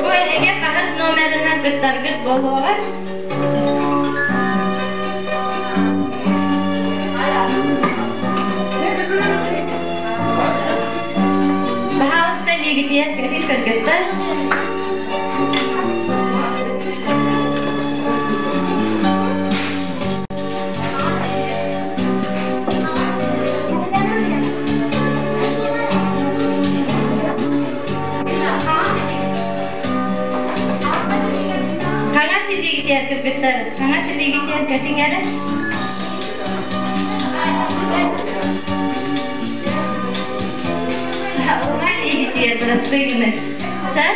Бу эһиги хаһыс номерынан кыттаргыт буолуоҕа? Пожалуйста, илиигитигэр кэтин кыргыттар. Хаҥас илиигитигэр кыргыттар, хаҥас илиигитигэр кэтиҥ эрэ. Уҥа илиигитигэр бырастыы гына. Сэр?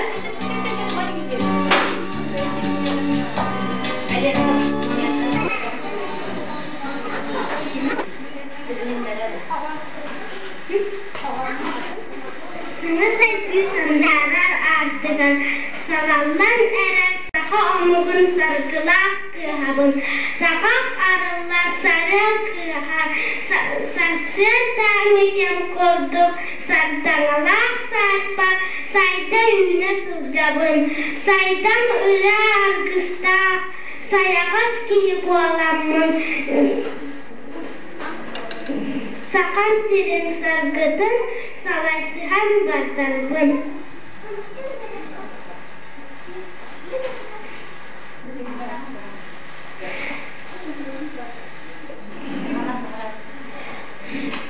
Саҥа сайдыы сандаарар аартыгар салаллан эрэр саха омугун саргылаах кыыһабын, саҕах арыллар сарыал кыыһа, сарсыардааҥҥы кэм курдук сардаҥалаах сааспар сайда үүнэ сылдьабын, сайдам ырыа аргыстаах сайаҕас киһи буоламмын Сахам сирин саргытын салайсыһан бардарбын.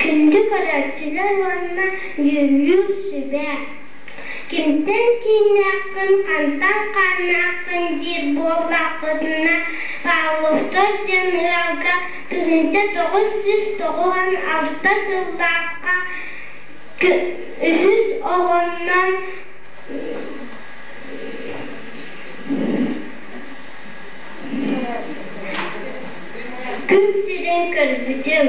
Күндү көрөөччүлэр уонна дьүүллүүр сүбэ! Кимтэн кииннээххин, хантан хааннааххын диир буоллаххытына, Павловтар диэн ыалга 1996 сыллаахха үһүс оҕоннон күн сирин көрбүтүм.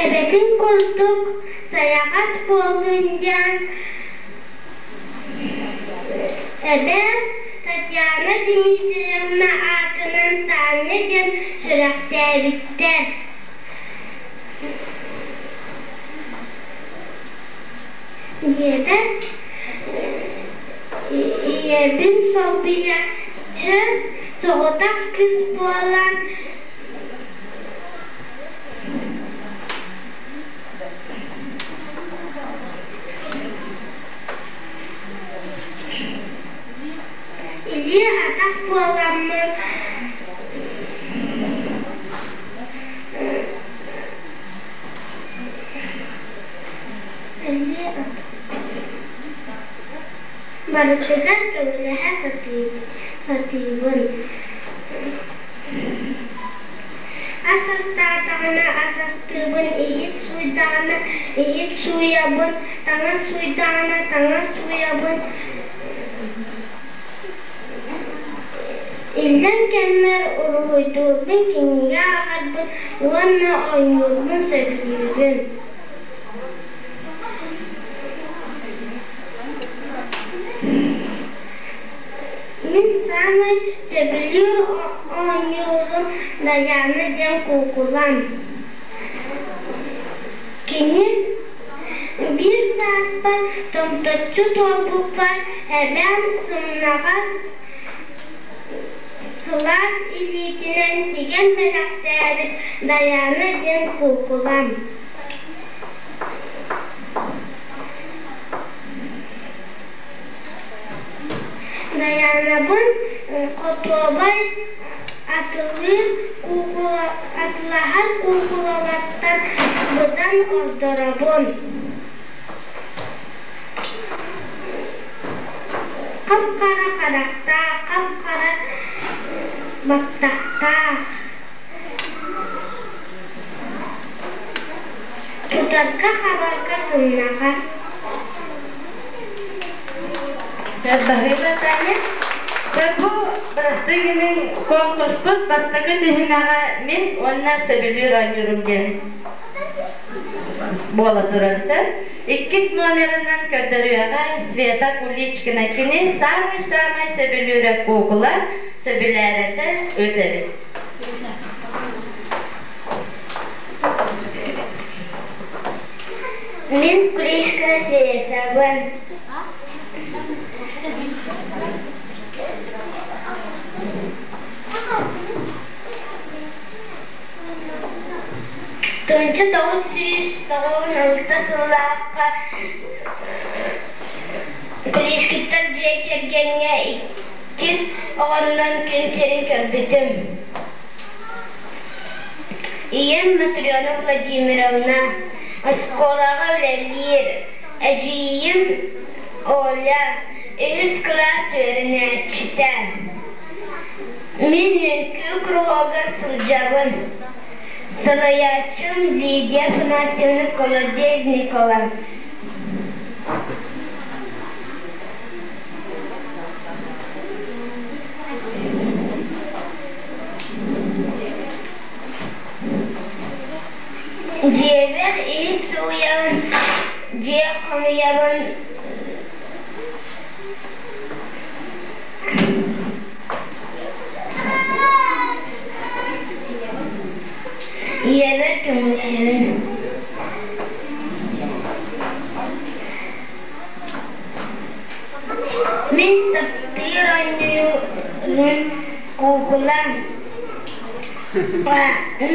Эбэтин курдук сайаҕас буоллун диэн эбээм Татьяна Дмитриевна аатынан Таня диэн сүрэхтээбиттэр. Диэтэ ийэбин солбуйааччы соҕотох кыыс буолан Илии-атах буоламмын Барытыгар көмөлөһө сатыыбын. Ас астаатаҕына ас астыыбын, иһит сууйдаҕына иһит сууйабын, таҥас сууйдаҕына таҥас сууйабын. Иллэҥ кэммэр уруһуйдуурбун, кинигэ ааҕарбын уонна оонньуурбун сөбүлүүбүн. Мин саамай сөбүлүүр оонньуурум Дайаана диэн куукулам. Кини биир сааспар томточчу туолбуппар эбээм сымнаҕас сылаас илиитинэн тигэн бэлэхтээбит Дайаана диэн куукулам. Дайаанабын хотуобай атылыыр атылаһар куукулалартан быдан ордоробун. Хап-хара харахтаах, хап-хара баттахтаах. Тутарга-хабарга сымнаҕас. Баһыыба Таня. Бу бырастыы гыныҥ конкурспут бастакы түһүмэҕэ мин уонна сөбүлүүр оонньуурум диэн. буола турар сөп. Иккис номерынан көрдөрүөҕэ Света Куличкина кини самый-самый сөбүлүүрэ куукула, сөбүлээбэтэ ыт эбит. Мин Куличкина Светабын. 1996 сыллаахха Куличкиттар дьиэ кэргэҥҥэ иккис оҕоннон күн сирин көрбүтүм. Ийэм Матрена Владимировна оскуолаҕа үлэлиир, эдьиийим Оля үһүс кылаас үөрэнээччитэ. Мин үҥкүү куруһуогар сылдьабын. Салайааччым Лидия Афанасьевна Колодезникова. Дьиэбэр ис сууйабын, дьиэ хомуйабын, Ийэбэр көмөлөһөбүн. Мин таптыыр оонньуубун куукула.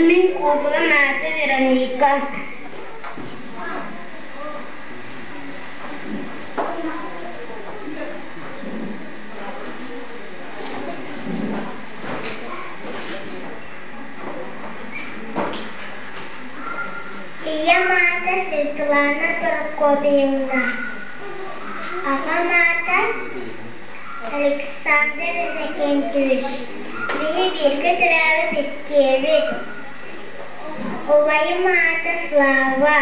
Мин куукулам аата Вероника. Ийэм аата Светлана Прокопьевна, аҕам аата Александр Иннокентьевич. Биһи бииргэ төрөөбүт иккиэбит. Убайым аата Слава.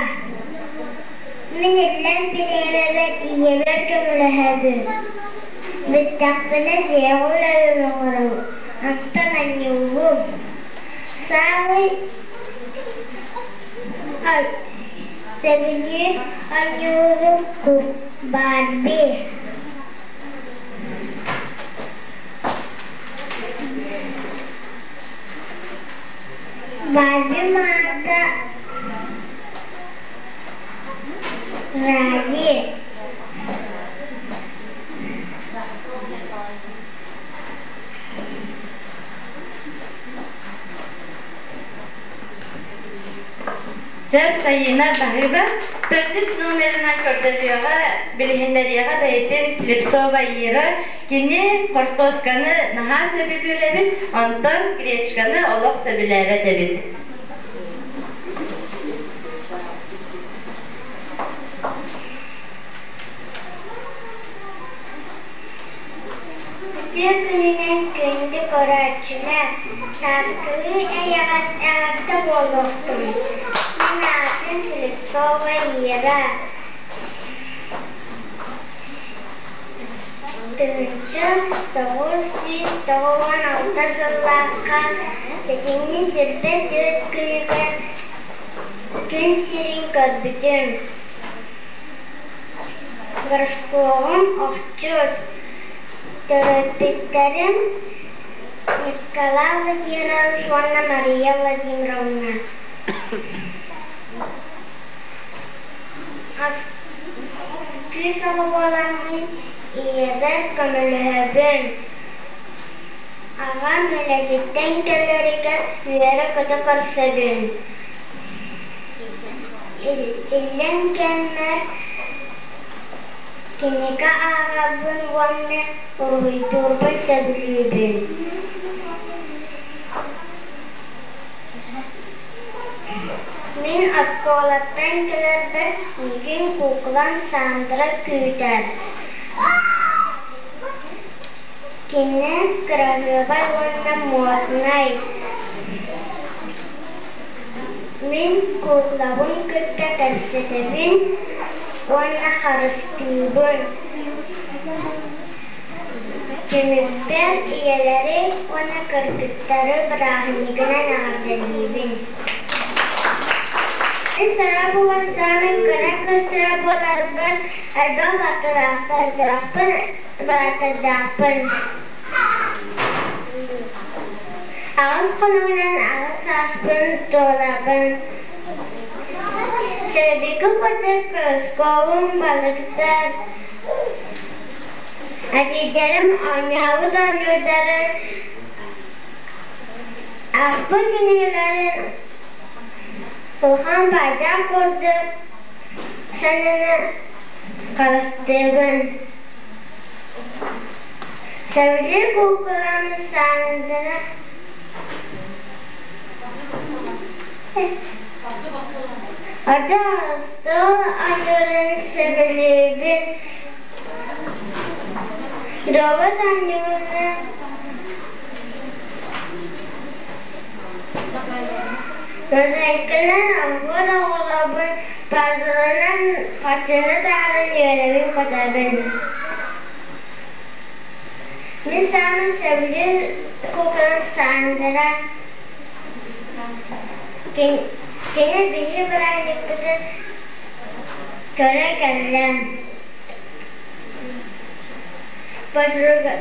Мин иллэҥ бириэмэбэр ийэбэр көмөлөһөбүн. Бүттэхпинэ дьиэҕэ үлэбин оҥоробун, онтон анньыыбын. Саамай сөбүлүүр оонньуурум Барби. Барби аата Ради. Сэр Сайыына Баһыыба төрдүс номерынан көрдөрүөҕэ, билиһиннэриэҕэ бэйэтин Слепцова Ира. Кини хортуосканы наһаа сөбүлүүр эбит, онтон гречканы олох сөбүлээбэт эбит. Үтүө күнүнэн күндү көрөөччүлэр, сааскылыы эйэҕэс эҕэрдэ буолуохтун! Мин аатым Слепцова Ира. 1996 сыллаахха сэтинньи 24 күнүгэр күн сирин көрбүтүм. Горшковым охчут, төрөппүттэрим Николай Владимирович уонна Мария Владимировна. Кыыс оҕо буоламмын ийэбэр көмөлөһөбүн. Аҕам үлэтиттэн кэлэригэр үөрэ-көтө көрсөбүн. Иллэҥ кэммэр кинигэ ааҕабын уонна уруһуйдуурбун сөбүлүүбүн. Мин оскуолаттан кэлэрбэр миигин куукулам Сандра күүтэр. Кини кыраһыабай уонна муодунай. Мин куукулабын кытта кэпсэтэбин уонна харыстыыбын. Түмүкпэр ийэлэри уонна кыргыттары бырааһынньыгынан эҕэрдэлиибин. Мин санаабар саамай кыра кыыстара буоларбар элбэх баҕалаахтардаахпын, баҕатардаахпын. Аҕыс хонугунан аҕыс сааспын туолабын. Сэрбикэ курдук кроскобум балыктар, эдьиийдэрим оонньообут оонньуурдарын, аахпыт кинигэлэрин улахан баайдаах курдук санана харыстыыбын. Сөбүлүүр куукулам Сандра Ордук оонньуурун сөбүлүүбүн. Робот оонньуурун Мозаиканан оһуор оҕолорбун пазлынан хартыына таһааран үөрэбин-көтөбүн. Мин саамай сөбүлүүр куукулам Сандра. Кини биһиги бырааһынньыкпытын көрө кэллэ. Подруга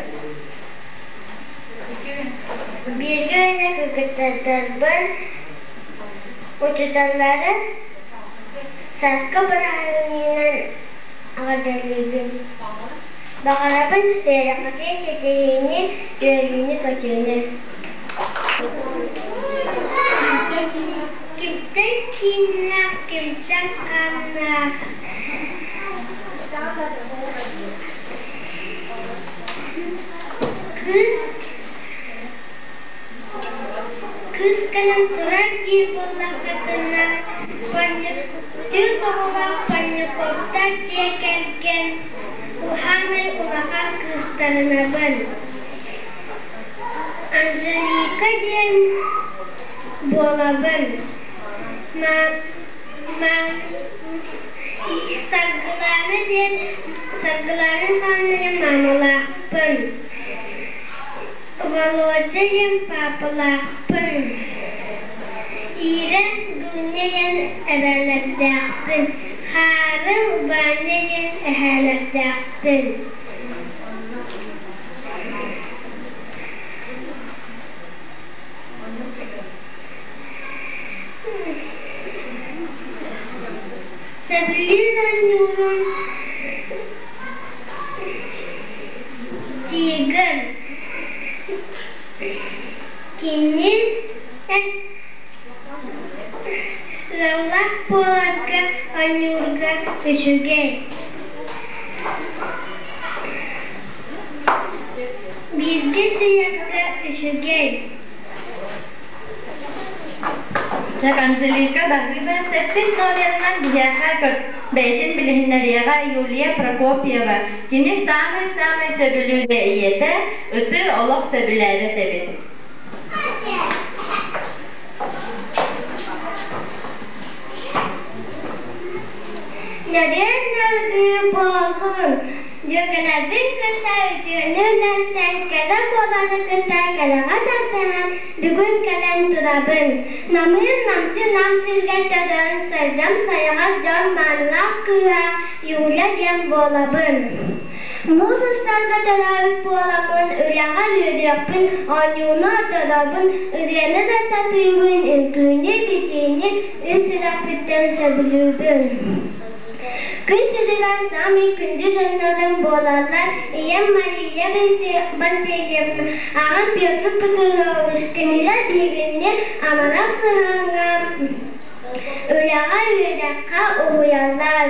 Бииргэ үөрэнэр кыргыттарбын, учууталлары Сааскы бырааһынньыгынан эҕэрдэлиибин. Баҕарабын үөрэххитин ситиһиини, үөрүүнү-көтүүнү. Кимтэн кииннээх, кимтэн хааннаах Кыыс Кыыс кэлэн турар диир буоллаххытына, түөрт оҕолоох Панниковтар дьиэ кэргэн уһаамай улахан кыыстарынабын. Анжелика диэн буолабын. Саргылаана диэн Саргылаана Ивановна маамалаахпын. Володя диэн паапалаахпын. Ира, Дуня диэн эбээлэрдээхпин. Хаары, Ваня диэн эһээлэрдээхпин. Сөбүлүүр оонньуурум Тигр. Кини ыаллаах буоларга оонньуурга үчүгэй. Бииргэ сыйарга үчүгэй. Чэ, Анжелика баһыыба сэттис номерынан биһиэхэ бэйэтин билиһиннэриэҕэ Юлия Прокопьева. Кини саамай-саамай сөбүлүүрэ ийэтэ, ыты олох сөбүлээбэт эбит. Нөрүөн нөргүү буоллун, дьүөгэлэрбин кытта үтүөнү үллэстэн, кэрэ буоланы кытта кэрэҕэ тардыһан бүгүн кэлэн турабын. Намыын намчы нам сиргэ төрөөн, сайдам сайаҕас дьон маанылаах кыыһа Юля диэн буолабын. Муус устарга төрөөбүт буоламмын, үлэҕэ үөрүөхпүн, оонньууну ордоробун, ырыаны да сатыыбын, үҥкүүнү, битиини үс сүрэхпиттэн сөбүлүүбүн. Күн сиригэр саамай күндү дьоннорум буолаллар ийэм Мария Васильевна, аҕам Петр Петрович, кинилэр биһигини амарах сыһыаҥҥа, үлэҕэ, үөрэххэ уһуйаллар.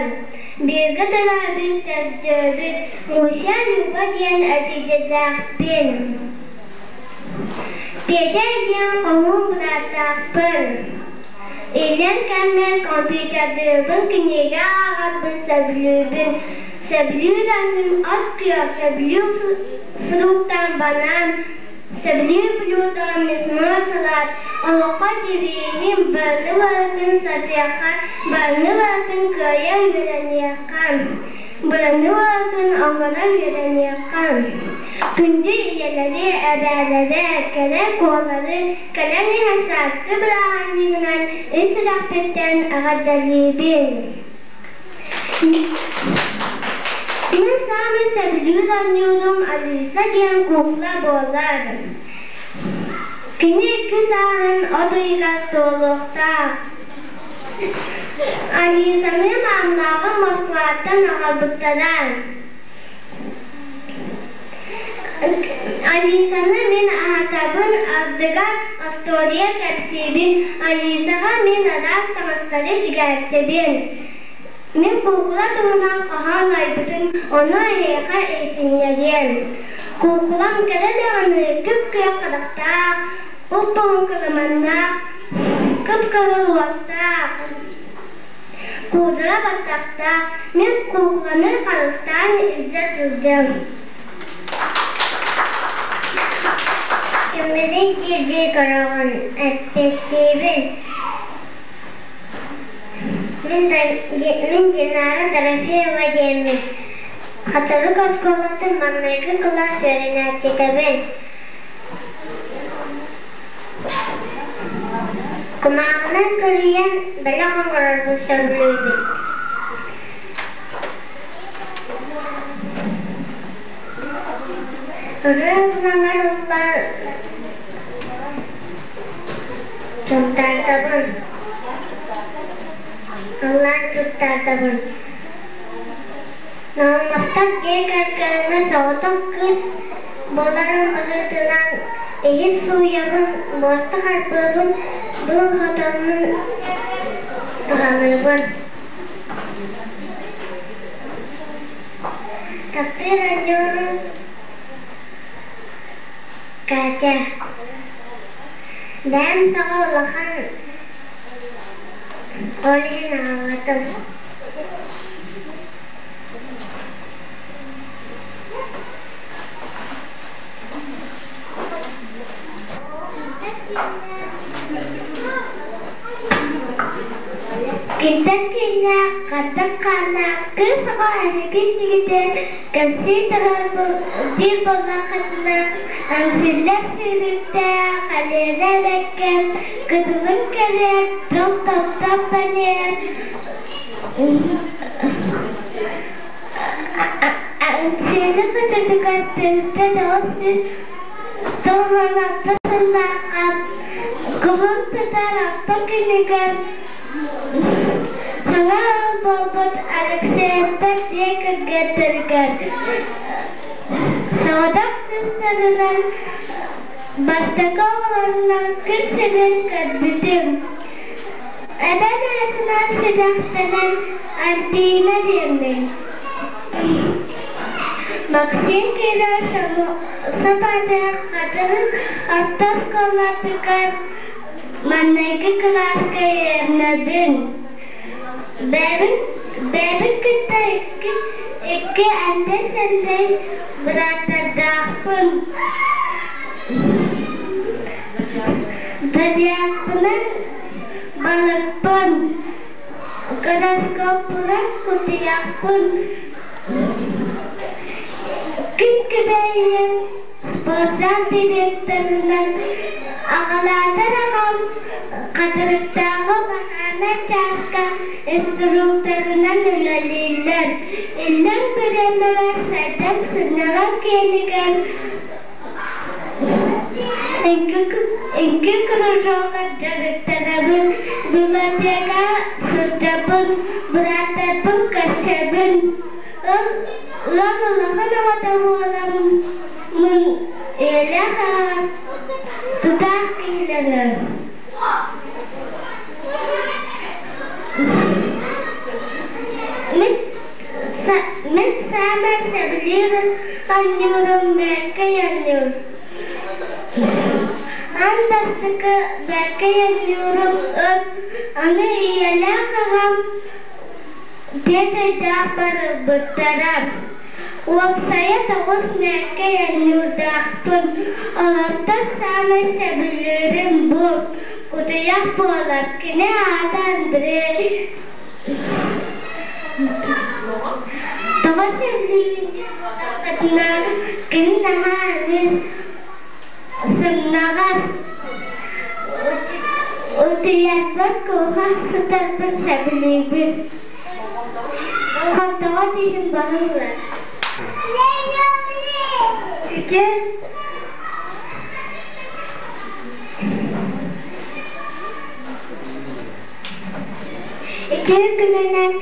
Бииргэ төрөөбүт төрдүөбүт Муся Люба диэн эдьиийдээхпин. Петя диэн хоһуун бырааттаахпын. Иллэҥ кэммэр компьютердыыбын, кинигэ ааҕарбын сөбүлүүбүн. Сөбүлүүр аһым от күөх, сөбүлүүр фруктам банан, сөбүлүүр блюдом мясной салат. Олоххо девиһим барыны барытын сатыахха, барыны барытын кыайа үөрэниэххэ. Быраныылатын оҥоро үөрэниэххэ. Күндү ийэлэри, эбээлэри, кэрэ куолары кэлэн иһэр сааскы бырааһынньыгынан ис сүрэхпиттэн эҕэрдэлиибин. Мин саамай сөбүлүүр оонньуурум Алиса диэн куукула буолар. Кини икки сааһын от ыйыгар туолуохтаах. Алисаны мааммааҕын Москваттан аҕалбыттара. Алисаны мин аһатабын, ардыгар остуоруйа кэпсиибин, Алисаҕа мин араас таҥастары тигээччибин. Мин куукула туһунан хоһоон айбытым, ону эһиэхэ иһитиннэриэм. Куукулам кэрэ даҕаны күп-күөх харахтаах, уп-уһун кыламаннаах, кып-кыһыл уостаах, куудара баттахтаах. Мин куукуланы харыстаан илдьэ сылдьыам. Киммитин дии-дии көрөҕүн, эппиэттиибин. Мин Динара Дорофеева диэммин. Хатырык оскуолатын маҥнайгы кылаас үөрэнээччитэбин. Кумааҕынан кырыйан бэлэх оҥорорбун сөбүлүүбүн. Ырыа ылланар ыллаан Сунтаардабын. Ыллаан Сунтаардабын. Наумовтар дьиэ кэргэҥҥэ соҕотох кыыс буоларым быһыытынан иһит сууйабын, муоста харбыыбын, быыл хотоммун туһалыыбын. Таптыыр оонньуурум Катя. Бэйэм саҕа улахан ол иһин аҕалбатым. Киттэн кииннээх, хаттан хааннаах кыыс оҕо эһиги иннигитэ кэпсии турар диир буоллаххытына, Аҥсиллэр сүүрүктээх, Алена эбэккэм, кытылын кэлэр, дьол таптал таниар, Аҥсыаны хочотугар тыһыынча 996 сыллаахха кулун тутар алта күнүгэр саҥа ыал буолбут Алексеевтар дьиэ кэргэттэригэр соҕотох кыыстарынан бастакы оҕолорунан күн сирин көрбүтүм. Эбэм аатынан сүрэхтэнэн Альбина диэммин. Максим Киров Сапатыах Хатырык орто оскуолатыгар маҥнайгы кылааска үөрэнэбин. Бэйэбин кытта икки Андрей-Сенсей бырааттардаахпын. Зодиакпынан балыкпын, гороскоппунан кутуйахпын. Күн күбэйим спортзал директорынан аҕалаатар аҕам Хатырыктааҕы баһаарынай чааска инструкторынан үлэлииллэр. Иллэҥ бириэмэбэр сайдан сынньалаҥ киинигэр Үҥкүү кружогар дьарыктанабын, библиотекаҕа сылдьабын, бырааттарбын көрсөбүн. Ыал улахан оҕото буоламмын ийэлээх аҕам тутаах киһилэрим. Мин саамай сөбүлүүр оонньуурум бэркэй оонньуур. Аан бастакы бэркэй оонньуурум ыт, аны ийэлээх аҕам Тиэтэйдээх барбыттара. Уопсайа тоҕус мээккэй оонньуурдаахпын, олортон саамай сөбүлүүрүм бу, кутуйах буолар, кини аата Андрей. Тоҕо Тоҕо сөбүлүүбүн диэн буоллаххытына, кини наһаа эмиэ сымнаҕас, утуйарбар куһаҕан сытарбын сөбүлүүбүн. Хотоҕо иһин баһыллар. Үтүө Үтүө күнүнэн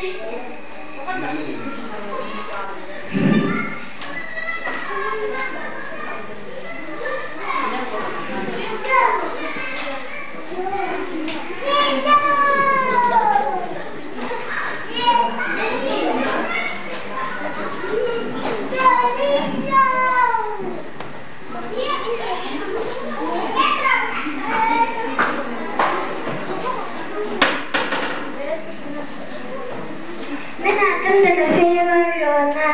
Мин аатым Дорофеева Алена.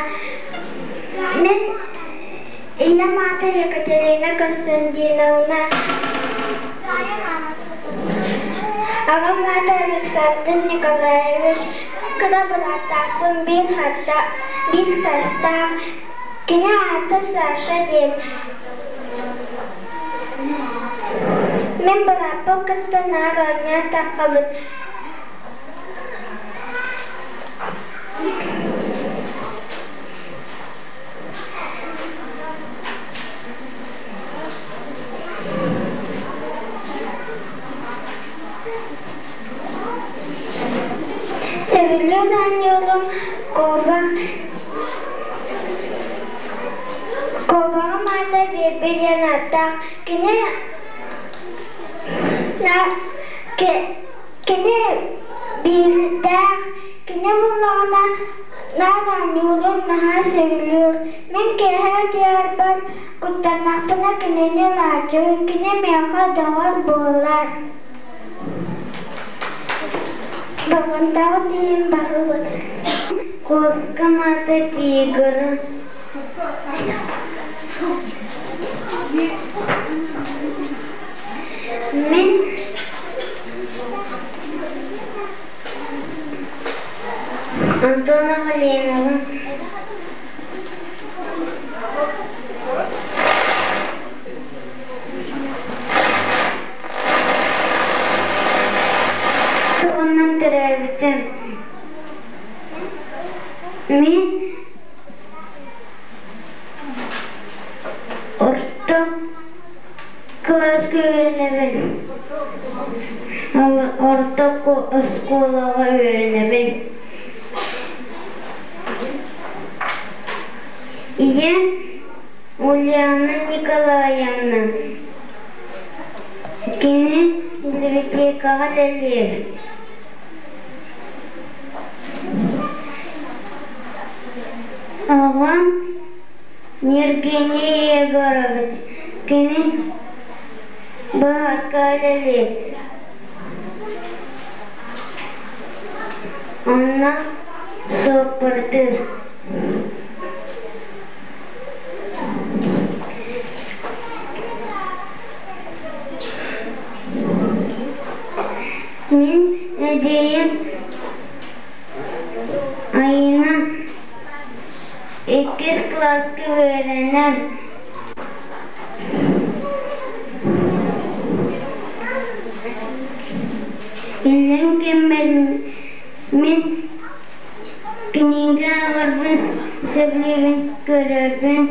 Мин ийэм аата Екатерина Константиновна. Аҕам аата Александр Николаевич. Кыра бырааттаахпын биир харда, биир саастаах. Кини аата Саша диэн. Мин бырааппын кытта наар оонньоон таххабыт. Сөбүлүүр оонньуурум куобах Куобаҕым аата Биэрбит диэн ааттаах. Кини кини биирдээх, кини буллаҕына наар оонньуурун наһаа сөбүлүүр. Мин киэһэ утуйарбар куттаннахпына кинини ылааччыбын, кини миэхэ доҕор буолар. Баҕынтаҕа тиийэн барыбыт. Куоскам ата тигр. Мин Антонова Ленабын. Туһунан төрөөбүтүм. Мин орто кылааска үөрэнэбин. Орто оскуолаҕа үөрэнэбин. Ийэм Ульяна Николаевна кини библиотекаҕа үлэлиир. Аҕам Евгений Егорович кини баһаарга үлэлиир. Онно суоппардыыр. Мин эдьиийим Айыына иккис кылааска үөрэнэр. Иллэҥ кэммэр мин кинигэ ааҕарбын сөбүлүүбүн, көрөрбүн.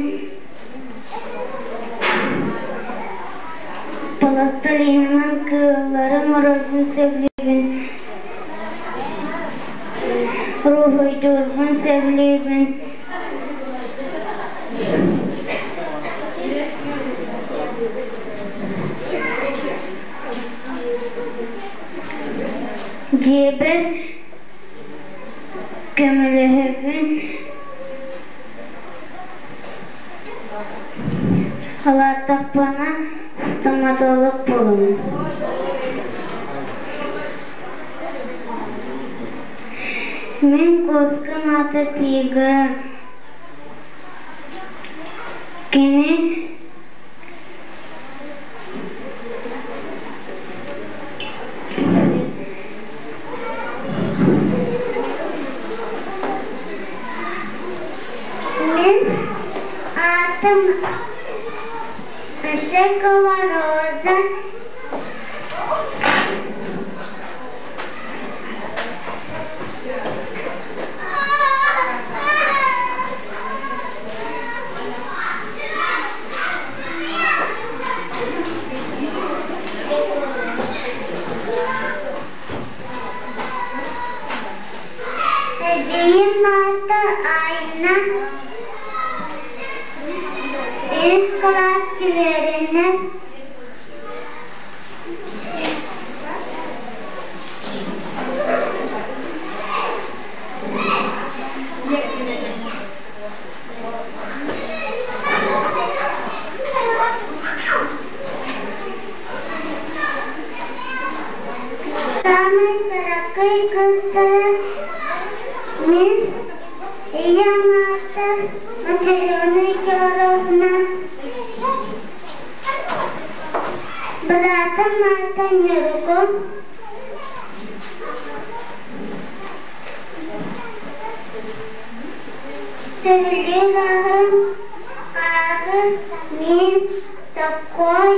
Пластилинынан кыыллары оҥорорбун сөбүлүүбүн. Уруһуйдуурбун сөбүлүүбүн. Дьиэбэр көмөлөһөбүн. Улааттахпына стоматолог буолабын. Мин куоскам аата Тигра. Кини Аатым Шекова Роза. Эдьиийим аата Айна. Үс кылааска үөрэнэр. Саамай кыракый кыыстара мин ийэм аата Матрена Егоровна, быраатым аата Ньургун. Сөбүлүүр аһым хааһы, миин, соккуой.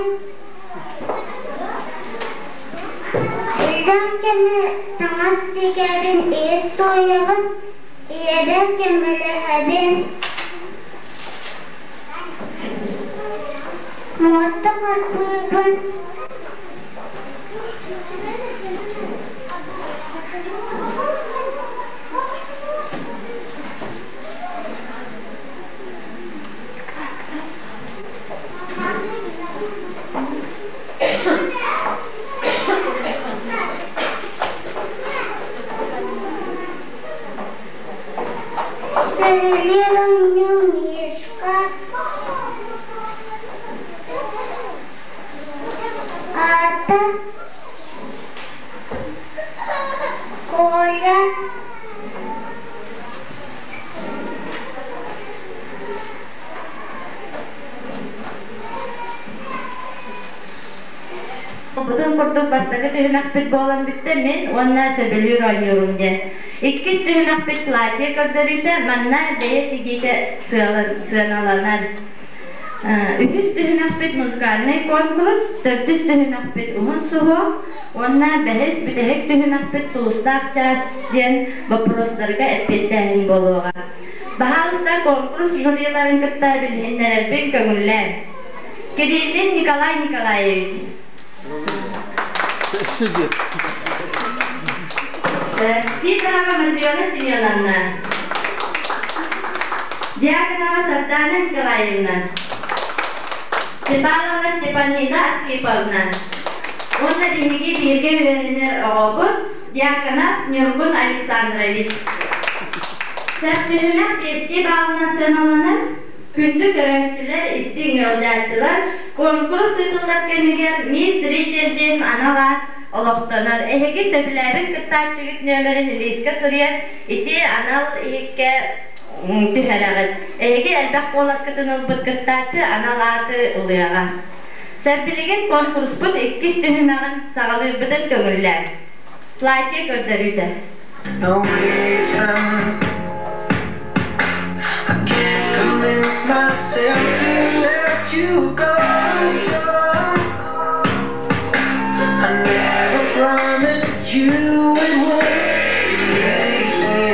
Иллэҥ кэмэ таҥас тигэбин, иһит туойабын, ийэбэр көмөлөһөбүн. Муоста харбыыбын. Сөбүлүүр оонньуум Мишка. Аата Коля. Бутун курдук бастакы түһүмэхпит буолан бүттэ мин уонна сөбүлүүр оонньуурум диэн. Иккис түһүмэхпит платье көрдөрүүтэ манна бэйэ тигиитэ сыаналанар. Үһүс түһүмэхпит музыкальнай конкурс, төрдүс түһүмэхпит уһун суһуох уонна бэһис бүтэһик түһүмэхпит сулустаах чаас диэн боппуруостарга эппиэттээһин буолуоҕа. Баһаалыста конкурс жюриларын кытта билиһиннэрэрбин көҥүллээҥ. Кириллин Николай Николаевич. Сидорова Матрена Семеновна. Дьяконова Сардана Николаевна. Степанова Степанида Архиповна. Уонна биһиги бииргэ үөрэнэр оҕобут Дьяконов Ньургун Александрович. Сөпсүһүнэх биэстии баалынан сыаналанар күндү көрөөччүлэр, истиҥ ыалдьааччылар куонкурус ыытыллар кэмигэр Мисс Зритель диэн анал аат олохтонор. Эһиги сөбүлээбит кыттааччыгыт нүөмэрин лиискэ суруйан ити анал иһиккэ түһэрэҕит. Эһиги элбэх куоласкытын ылбыт кыттааччы анал ааты ылыаҕа. Сэрбилигин куонкуруспут иккис түһүмэҕин саҕалыырбытын көҥүллээҥ. Платье көрдөрүүтэ. No reason. I can't convince myself to let you go. I never promised you it would be easy.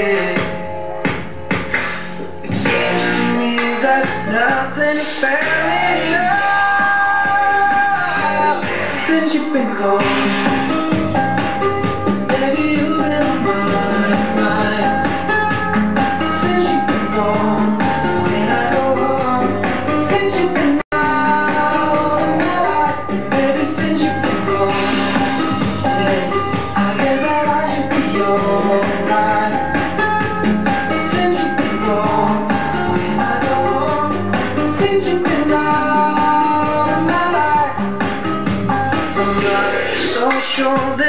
It seems to me that nothing is fair in love since you've been gone. Baby, you've been on my mind. Since you've been gone, can I go on? Since you've been out of my life, baby, since you've been gone, yeah, I guess that I should be alright. Since you've been gone, can I go on? Since you've been out of my life, I'm not so sure.